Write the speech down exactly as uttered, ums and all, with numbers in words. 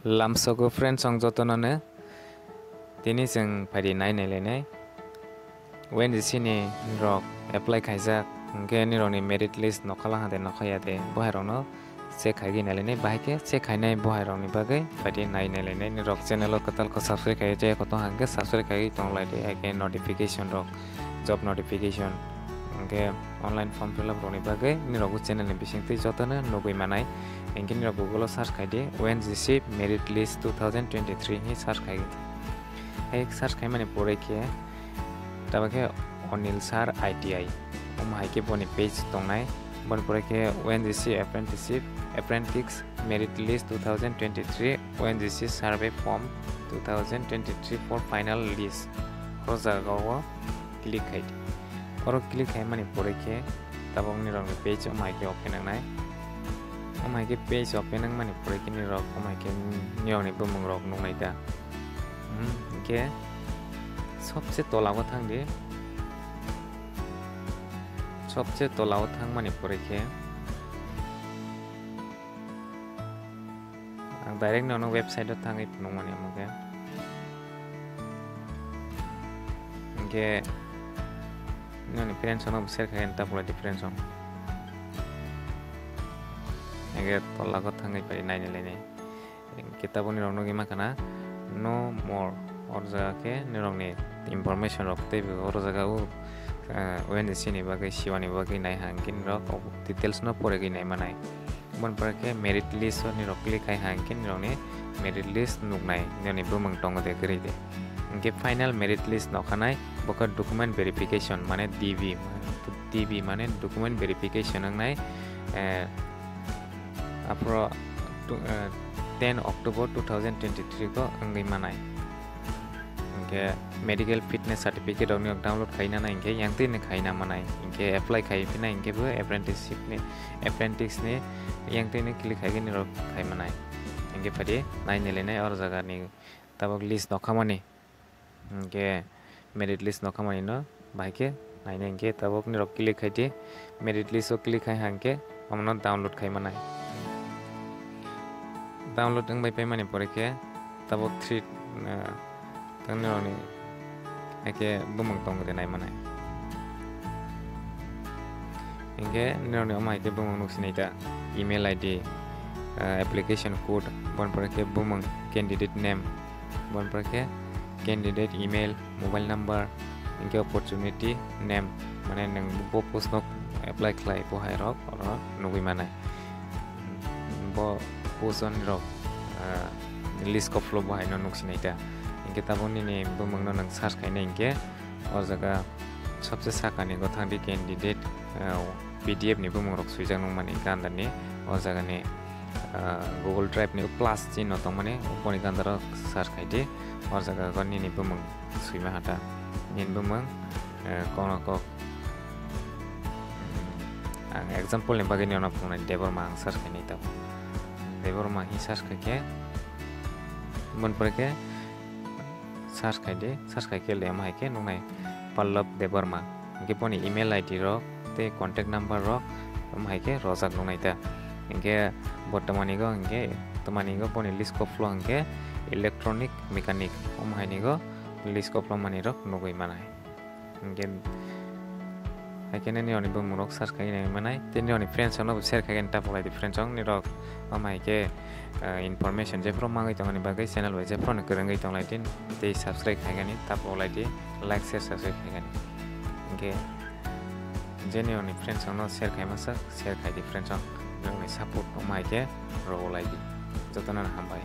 Lamsogo friends, ang jotono no tini chwng phaidi nai nai lainai. O N G C ni rok apply khaijak, hwnkhe nirokni merit list nokha lang de nokha ya de, bo hai rokno check khai nai lainai, bahai khe check khainai bo hai rokni bagwi phaidi nai nai lainai. Nirok channel o kwtal khe subscribe khai chaya koto hwnkhe subscribe khai tong lai de, hai khe notification rok, job notification, hwnkhe online form fill up rokni bagwi nirok bo channel ni bisingtwi jotono nugwi manai. Hwnkhe nirok Google o search khai di O N G C merit list two thousand twenty-three hi search khai. Hai search khaimani pore khe tabo khe Anil Sir I T I, omo hai khe boni page tongnai. Boni pore khe O N G C apprenticeship, apprentice merit list two thousand twenty-three, O N G C survey form two thousand twenty-three for final list. O jaga o click khai di. Oro click khaimani pore khe tabok nirokni page omo hai khe open wngnai. Omo hai khe page open wngmani pore khe nirok omo hai khe nirokni bumung rok nuknai da. Hmm, hwnkhe sobse tola o thang di. Sobse tola o thangmani pore khe ang direct nono website o thangwi phunukmani omo khe. Hwnkhe nini friends no share khai ta pore di friends no. Hwnkhe tola o thangwi pai nai nai lainai. Hwnkhe taboni rok nugwi mankha na no more. Or jaga khe nirokni information rok tei bo oro jaga o, eh, O N G C ni bagwi siwani bagwi nai hwnkhe nirok details no poregwi nai manai. Boni pore khe merit list o nirok click khai hwnkhe nirokni merit list nuknai, nirokni bumung tongo de kwrwi de. Hwnkhe final merit list nokhanai bo khe document verification mane D V, D V mane document verification wngnai, eh, aphuru tu-, eh, ten October two thousand twenty-three ko wngwi manai. Hwnkhe medical fitness certificate rokni download khaina nai hwnkhe yang twi ni khaina manai. Hwnkhe apply khai phina hwnkhe bo apprenticeship ni, apprentice ni yang twi ni click khai nirok khai manai. Hwnkhe phaidi nai nai lainai oro jaga ni tabok list nokha mani. Hwnkhe merit list nokha mani no bahai khe nainai hwnkhe tabok nirok click khai di, merit list o click khai hwnkhe omono download khai manai. Download wngbai paimani pore khe tabok three, ah, tang nirokni haikhe bumung tong de nai manai. Hwnkhe nirokni omo haikhe bumung nuk sinai ta, email I D, ah, application code, boni pore khe bumung candidate name, boni pore khe candidate email, mobile number, hwnkhe opportunity name, mane nwng bo post no apply khlai bo hai rok oro nugwi manai. Bo post o nirok, ah, list koplo bo hai no nuk sinai ta. Hwnkhe tabok nini bumung no nwng search khainai hwnkhe o jaga sobse sakani go thang di candidate, ah, P D F ni bumung rok swijak nung mani ganda ni o jaga ni, ah, Google Drive ni plus chinno tong mani boni ganda rok search khai di o jaga go nini bumung swima hata nini bumung, ah, kono kok. Ang example ni bagwi nini phunuknai Debbarma ang search khai nai tabuk. Debbarma hi search khai khe boni pore khe search khai di, search khai khe le omo hai khe nuknai Pallab Debbarma. Hwnkhe boni email I D rok tei contact number rok omo hai khe rojak nuknai ta. Hwnkhe bo twmani go hwnkhe twmani go boni list koplo hwnkhe electronic mechanic omo hai ni go list koplo mani rok nugwi manai. Hwnkhe, hai khe nini oni bumung rok search khai nai manai, tei nini oni friends rok no bo share khai khe ta polai di friends rok, nini rok omo hai khe, ah, information jephru mangwi tongmani bagwi channel bai jephru no kwrwngwi tong lai di, tei subscribe khai khe ta polai di, like, share, subscribe khai khe. Hwnkhe, je nini oni friends rok no share khai masa, share khai di friends rok, nini support omo hai khe rw lai di. Jotono no hambai.